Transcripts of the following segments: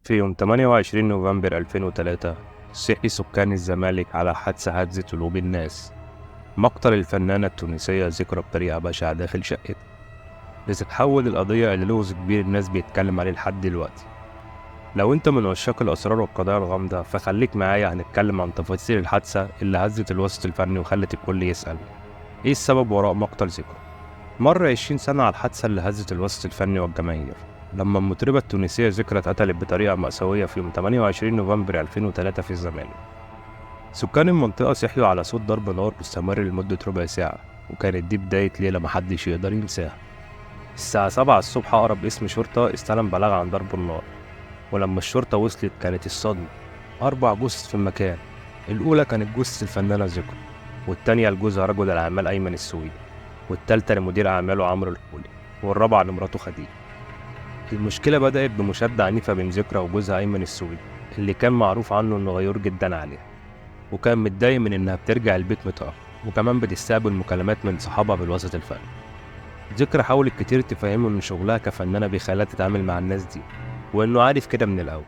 في يوم 28 نوفمبر 2003 صحي سكان الزمالك على حادثة هزت قلوب الناس، مقتل الفنانة التونسية ذكرى بطريقة بشعة داخل شقتها، لتتحول القضية إلى لغز كبير الناس بيتكلم عليه لحد دلوقتي. لو انت من عشاق الأسرار والقضايا الغامضة فخليك معايا، هنتكلم عن تفاصيل الحادثة اللي هزت الوسط الفني وخلت الكل يسأل ايه السبب وراء مقتل ذكرى. مر 20 سنة على الحادثة اللي هزت الوسط الفني والجماهير، لما المطربة التونسية ذكرى اتقتلت بطريقة مأساوية في يوم 28 نوفمبر 2003 في الزمالك. سكان المنطقة صحيوا على صوت ضرب نار مستمر لمدة ربع ساعة، وكانت دي بداية ليلة محدش يقدر ينساها. الساعة 7 الصبح أقرب اسم شرطة استلم بلاغ عن ضرب النار، ولما الشرطة وصلت كانت الصدمة: 4 جثث في المكان. الأولى كانت جثة الفنانة ذكرى، والتانية لجوزها رجل الأعمال أيمن السويدي، والتالتة لمدير أعماله عمرو الخولي، والرابعة لمراته خديجة. المشكلة بدأت بمشادة عنيفة بين ذكرى وجوزها أيمن السويدي، اللي كان معروف عنه إنه غيور جدا عليها، وكان متضايق من إنها بترجع البيت متأخر، وكمان بتستقبل مكالمات من صحابها بالوسط الفني. ذكرى حاولت كتير تفهمه إن شغلها كفنانة بيخليها تتعامل مع الناس دي، وإنه عارف كده من الأول،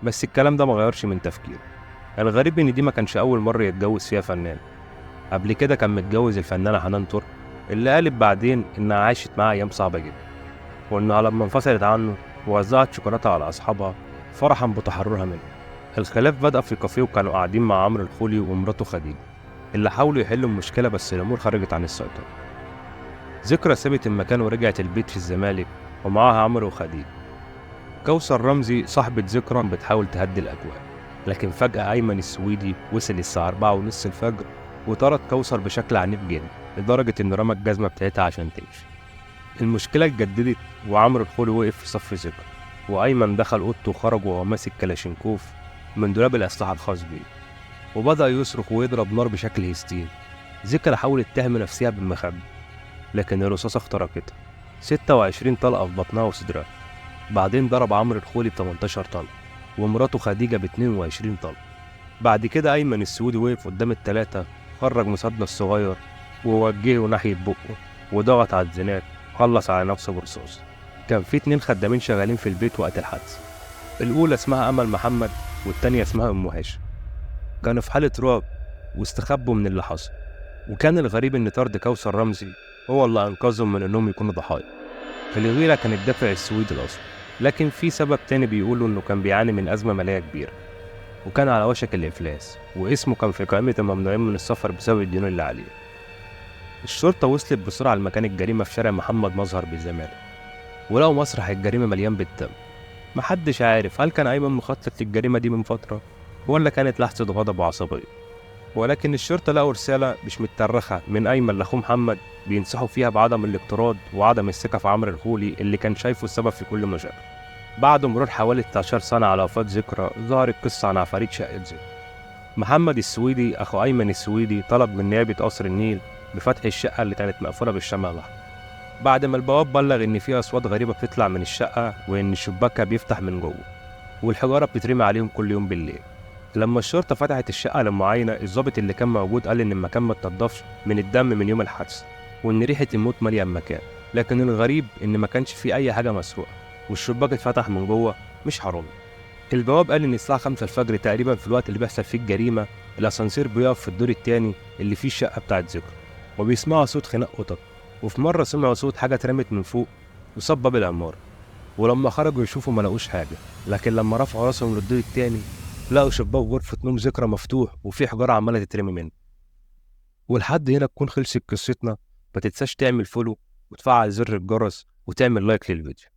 بس الكلام ده مغيرش من تفكيره. الغريب إن دي ما كانش أول مرة يتجوز فيها فنان، قبل كده كان متجوز الفنانة حنان ترك، اللي قالت بعدين إنها عاشت معاه أيام صعبة جدا، وإنها لما انفصلت عنه وزعت شوكولاتة على أصحابها فرحا بتحررها منه. الخلاف بدأ في كافيه، وكانوا قاعدين مع عمرو الخولي ومراته خديجة، اللي حاولوا يحلوا المشكلة بس الأمور خرجت عن السيطرة. ذكرى سابت المكان ورجعت البيت في الزمالك ومعاها عمرو وخديجة. كوثر رمزي صاحبة ذكرى بتحاول تهدي الأجواء، لكن فجأة أيمن السويدي وصل الساعة 4:30 الفجر وطرد كوثر بشكل عنيف جدا، لدرجة إنه رمى الجزمة بتاعتها عشان تمشي. المشكلة اتجددت وعمرو الخولي وقف في صف ذكرى، وأيمن دخل أوضته وخرج وهو ماسك كلاشينكوف من دولاب الأسلحة الخاص بيه، وبدأ يصرخ ويضرب نار بشكل هستيري. ذكرى حاولت تهم نفسها بالمخبة، لكن الرصاصة اخترقتها، 26 طلقة في بطنها وصدرها. بعدين ضرب عمرو الخولي ب 18 طلقة ومراته خديجة ب 22 طلقة. بعد كده أيمن السويدي وقف قدام التلاتة، خرج مسدس صغير ووجهه ناحية بقه وضغط على الزناد، خلص على نفسه برصاص. كان في 2 خدامين شغالين في البيت وقت الحادثة، الأولى اسمها أمل محمد والتانية اسمها أم هاشم. كانوا في حالة رعب واستخبوا من اللي حصل، وكان الغريب إن طرد كوثر رمزي هو اللي أنقذهم من إنهم يكونوا ضحايا. الغيرة كانت دافع السويدي الأصلي، لكن في سبب تاني بيقولوا إنه كان بيعاني من أزمة مالية كبيرة، وكان على وشك الإفلاس، واسمه كان في قائمة الممنوعين من السفر بسبب الديون اللي عليه. الشرطة وصلت بسرعة لمكان الجريمة في شارع محمد مظهر بالزمالك، ولقوا مسرح الجريمة مليان بالدم. محدش عارف هل كان أيمن مخطط للجريمة دي من فترة ولا كانت لحظة غضب وعصبية، ولكن الشرطة لقوا رسالة مش مترخة من أيمن لأخوه محمد بينصحوا فيها بعدم الاقتراض وعدم الثقة في عمرو الخولي اللي كان شايفه السبب في كل مشاكله. بعد مرور حوالي 19 سنة على وفاة ذكرى، ظهرت قصة عن عفاريت شقة ذكرى. محمد السويدي أخو أيمن السويدي طلب من نيابة قصر النيل بفتح الشقة اللي كانت مقفولة بالشمع الأحمر، بعد ما البواب بلغ إن في أصوات غريبة بتطلع من الشقة وإن شباكها بيفتح من جوه والحجارة بتترمي عليهم كل يوم بالليل. لما الشرطة فتحت الشقة للمعاينة، الضابط اللي كان موجود قال إن المكان ما اتنضفش من الدم من يوم الحادثة، وإن ريحة الموت مالية المكان، لكن الغريب إن ما كانش فيه أي حاجة مسروقة والشباك اتفتح من جوه مش حرامي. البواب قال إن الساعة 5 الفجر تقريبا في الوقت اللي بيحصل فيه الجريمة، الأسانسير بيقف في الدور التاني اللي فيه الشقة بتاعت ذكرى، وبيسمعوا صوت خناق قطط، وفي مرة سمعوا صوت حاجة اترمت من فوق وصاب باب العمارة، ولما خرجوا يشوفوا ما لقوش حاجة، لكن لما رفعوا راسهم للدور التاني لقوا شباك غرفة نوم ذكرى مفتوح وفي حجارة عمالة تترمي منه. ولحد هنا تكون خلصت قصتنا. ما تنساش تعمل follow وتفعل زر الجرس وتعمل like للفيديو.